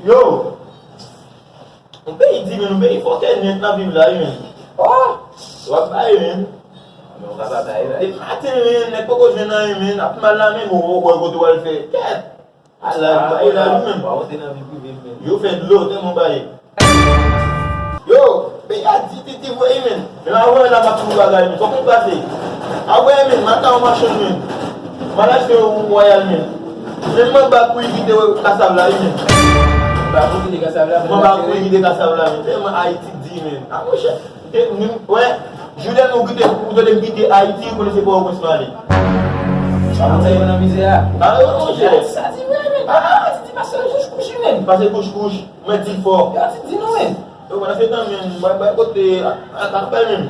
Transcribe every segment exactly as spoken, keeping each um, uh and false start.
Yo! Yon peyi di, men, yon peyi fòkè nèt n ap viv la, wi, men. Oh! W ap bay, men. Men w ka pa bay, bay. Depi maten, men, nèg poko jwenn anyen, men, ap mal la, men, bon, w wè kote w al fè. Kèt! Ala, bay la, wi, men. Yo fè dlo, tèlman bay. Yo, peyi a di titi vre, men. Men a wè la, m ap fè yon bagay, men. Fòk nou pase. A wè, men, m al ka yon machann, men. M al achte yon wayal, men. Men m anba kou li kite kasav la, wi, men. Anba kou kite kasav la, men. M anba kou li kite kasav la, men. Tèlman Ayiti di, men. A, monchè. Te, nou, wè, jounen nou kite, ou tande m kite Ayiti, ou konnen se Pòtoprens m ale. A, monchè. Sa di vre, men. A, Ayiti di pase kouch kouch, men. Pase kouch kouch. Mwen di l fò. Yo, ti di nou, men. Yo, pandan se tan, men, bay, bay kote, a, a, a, bay, men.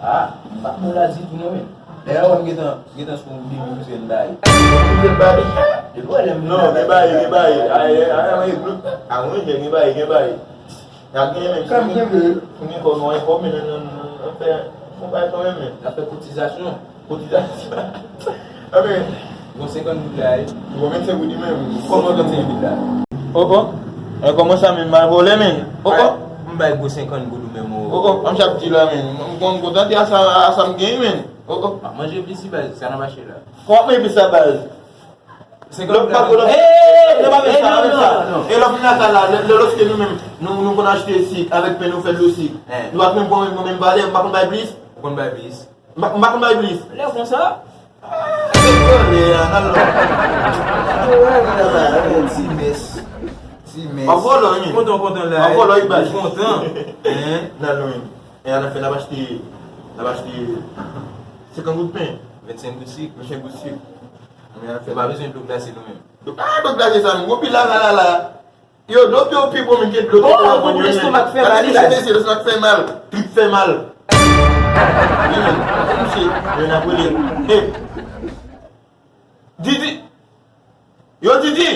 A, m pa bon la ditou, non, men. Dayè, wè m gentan, gentan sou li, men, m bay. Ou te bay? Depi wè lè m Non, gen bay, gen bay. Ay, ay, ay, ay, a, mwen, gen bay, gen bay. Y ap gen, men, si gen, si gen kòb, nou, kòb, men, nan, nan, nan, nan fè, fè bay kanmenm, men. N ap fè kotizasyon. Kotizasyon. Anben. Bon, senkant goud la, wi. Bon, vennsenk goud li menm. Kòman vennsenk goud la? Oh, oh. E, kòman sa menm, mal vòlè, men? Oh, oh. M bay gwo senkant goud ou menm, oh. Oh, oh. An chak di la, men. M konn kontante a sa, a sa m genyen, men. Oh, oh. M ap manje plis, baz. Sa n ap achte la. Kòman manje plis la, baz? Senkant goud la. Lòt pa, lòt. Hey, hey, hey, non, non, non. E lòt vin lakay la, lè, lè, lòske nou menm, nou, nou konn achte sik, avèk pen, nou fè dlo sik. Nou pa t menm pran menm, menm valè, m pa konn bay plis. Ou konn bay plis. M pa, m pa konn bay plis. Lè konsa. Se vòlè a, n al lòk. Ti mès. Ti mès. W ap vòlè, wi. Kontan, kontan la. W ap vòlè, wi, baz. Kontan. Hein? N al lwen. E n ap fè, n ap achte, n ap achte senkant goud pen. Vennsenk goud sik. Vennsenk goud sik. Men n ap fè. Nou pa bezwen dlo glase nou menm. Dlo, ah, dlo glase sa, nou gwo pil la, la, la, la. Yo, dlo pye w pi bon, men, ke dlo ke w ap pran yo, men. Gade mesye, mesye, lestomak fè mal. Trip fè mal. Wi, men. Gade mesye, yo, n ap rele. Hey. Didi. Yo, Didi.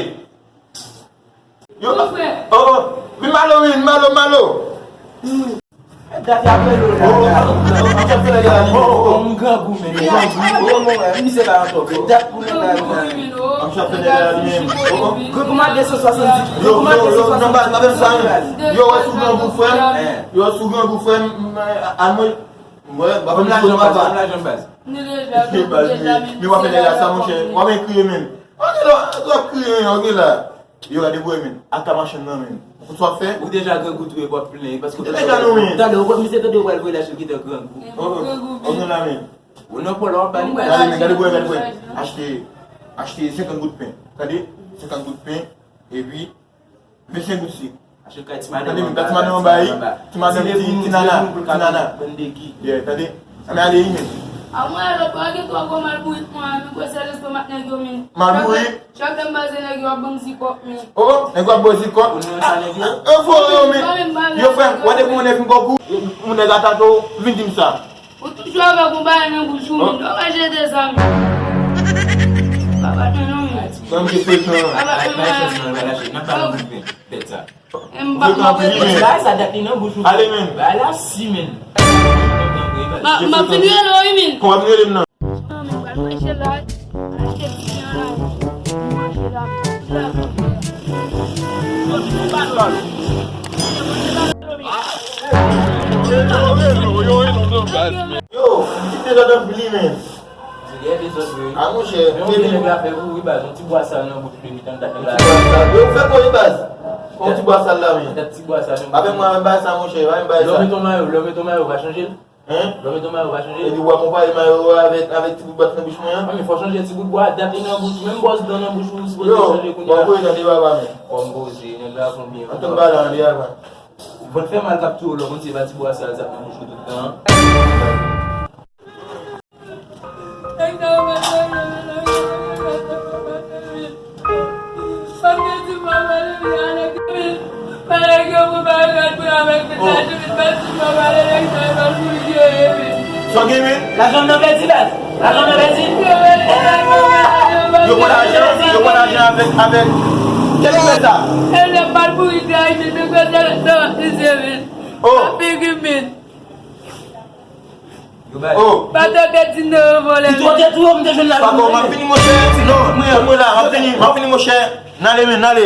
Yo. Oh, oh. Vin malo, vin malo, malo. Dat y ap rele w la. Oh, oh, oh, oh, oh, oh, m grangou, men. Grangou. Oh, oh, oh, misye pa antò. Dat pou nèg la, men. M ap fè nèg la, men. Oh, oh. Grangou m a de san swasanndis. Yo, yo, yo, non, pa, pa fè sa, men. Yo, wè sou grangou, frè m. Yo, sou grangou, frè m, a mwen, mwen, pa fè m lajan, papa. Fè m lajan, baz. Baz, men, men w ap fè nèg la sa, monchè. W ap kriye, men. Ok, la, w ap kriye, ok, la. Yo, gade bwè, men. Ak ta machann nan, men. Ou konn sa w ap fè? Ou deja grangou tou, e w ap plenyen, paske ou deja nou, men. Tande, ou konn misye tande ou pral voye lach li kite grangou. Oh, oh, oh, non, la, men. Ou nan pòl, w ap ba li. Gade, men, gade bwè, gade bwè. Achte, achte senkant goud pen. Tande? Senkant goud pen, epi vennsenk goud sik. Achte kay ti madanm anba, kay ti madanm anba. Ti madanm, ti, ti nana, ti nana. Bann degi. Yeah, tande? Ann ale, wi, men. A mwen, lòt bò, gen twa gwo malbourik, mwen, men gwo sèl lestomak nèg yo, men. Malbourik? Chak lè m baze nèg yo ap ban m zikòp, men. Oh, nèg yo ap ban w zikòp? Ou nan sa nèg yo? Ah, yo fò yo, men. Yo, frè m, wè depi yon nèg fin kòk ou, yon nèg atake w, vin di m sa. Ou toujou avèk yon bagay nan bouch ou, men. Ou pa jete sa, men. Pa bat mwen non, men. Ban m jete non. Pa bat mwen, non. Bèt sa. M pa, m pa. Bay sa dat li nan bouch ou. Ale, men. Bay la si, men. M ap fin rele w, wi, men. Kòman w ap fin rele m nan? Non, men, pral preche la. Achte ti jan la. Preche la. Yo, ti te ladan pli, men. Ti gen dezòd, wi. A, monchè, men yon ti nèg la fè kouri, baz, yon ti bwa sal nan bouch li, li tann dat la. Ti bwa sal. Yo, fè kouri, baz. Yon ti bwa sal la, men. Dat ti bwa sal nan bouch li. Avèk mwen, avèk bagay sa, monchè, pa menm bagay sa. Lè w met yon mayo, lè w met yon mayo, w a chanje l? Hein? Lè w met yon mayo, w a chanje l? Epi w a konpare mayo a avèk, avèk ti bout bwa ki nan bouch mwen an? Wi, men fò w chanje ti bout bwa, dat li nan bouch ou, menm bwòs dan nan bouch ou, ou sipoze chanje kounye a. Yo, bon, kouri tande papa, men. Fò m poze, nèg la konbyen? Antann pale an de avan. Vant fè mal k ap touye w, lè w konn se pa ti bwa sal sa k nan bouch ou tout tan an. Sa w gen, men? Lajan m nan pèdi, baz. Lajan m nan pèdi. Yo pran lajan, yo pran lajan avèk, avèk. Kèl ki fè sa? Oh. Yo bay. Oh. Pa tande di non, vòlè. Li twò tèt ou, m te jwenn la. Pako, m ap vini, monchè. Non, mwen, mwen la, m ap vini, m ap vini, monchè. N ale, men, n ale.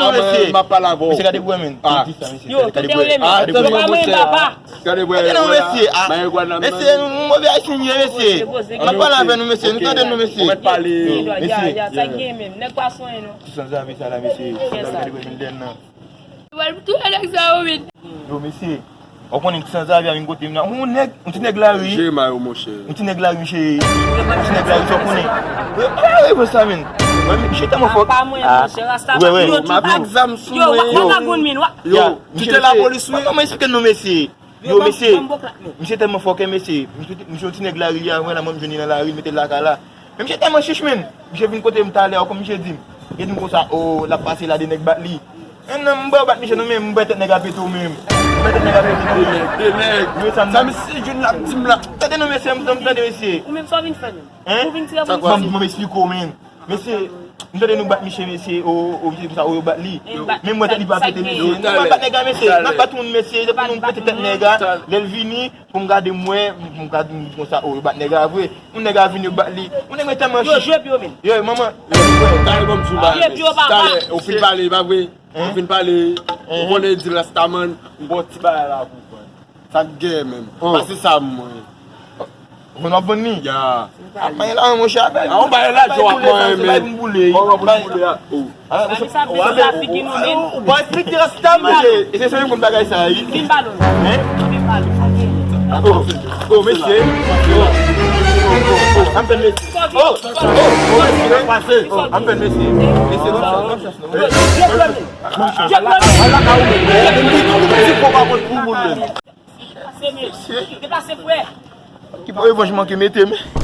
non, mesye. M ap pale avè w. Mesye, gade bwè, men. Yo, kite w ye, men. Yo pa mwen, papa. Gade bwè. Gade non, mesye. Mesye, nou move Ayisyen ye, mesye. M ap pale avè nou, mesye. Nou tande nou, mesye. Mesye. Sa gen menm. Nèg pa sonye, non. Ti sanzave sa la, mesye. Gade bwè, men, lè nan. Yo, mesye. Ou konnen ki sanzave a vin kote m nan. Yon nèg, yon ti nèg lari. Jere may ou, monchè. Yon ti nèg lari, misye. Yon ti nèg lari, sa w konnen. Wi, wi, wi, sa, men. Wi, men, misye tèlman fò. Pa mwen, monchè, Rasta pa yo, m ak zam sou mwen. Yo, w ap magoun min, w ap. Yo, kite lapolis, wi. Kòman eksplike nou, mesye? Yo, mesye. Misye tèlman fòkè, mesye. Misye, misye yon ti nèg lari, li avè la, mwen, m jwenn li nan lari, li mete l lakay la. Men misye tèlman chich, men. Misye vin kote m talè, kòm misye di m. Li di m konsa, o, l ap pase la, de nèg bat li. Men non, m bwè bat misye non, men m bwè tèt nèg a pete w menm. M bwè tèt nèg a pete w menm. De nèg, de nèg. Sa misye jwenn l ap di m la. Tande non, mesye, m tande, mesye. Ou menm sa w vin fè menm? Hein? Ou vin tire pou li. Ban m, ban m eksplike w, men. Mesye, m tande nou bat misye, mesye, o, o, misye di konsa, o, yo bat li. Men m bwè tèt li pa pete, mesye. Nou pa bat nèg la, mesye. N ap bat moun, mesye. Se pou nou pete tèt nèg la. Lè l vini, pou m gade m wè, pou m gade m konsa, o, yo bat nèg la vre. Yon nèg a vin, yo bat li. Yon nèg mwen tèlman chich. Yo jwe pye w, men. Yo, manman. Yo, talè ban m di w bagay. Jwe pye w, papa. Talè, ou fin pale, pa vre? Ou fin pale. Ou konnen di Rastaman, m ba w ti bagay la pou w pran. Sa k gen menm? Pase sa mwen. Ou konn w ap vann li? Ya. Ap mayen la, monchè, ap bay. A, ou bay la, Djo, ap mayen, men. Bay pou m boule. Bay pou m boule a. Sa misye ap mete la figi nou, men. Ou pa eksplike Rasta, mesye. E se sèl moun bagay sa, wi. Vin pale. Hein? Vin pale. Oh, oh, mesye. Oh, oh, oh, oh. Ann fè mesye. Oh, oh, oh, mesye. Pase. Oh, ann fè mesye. Mesye, ban m chans, ban m chans, non. Jèp lòm. Jèp lòm. Ala ka ou menm. Ti fò pa kont pou moun menm. Deplase, men. Deplase, frè. Ki bon revanj manke mete, men.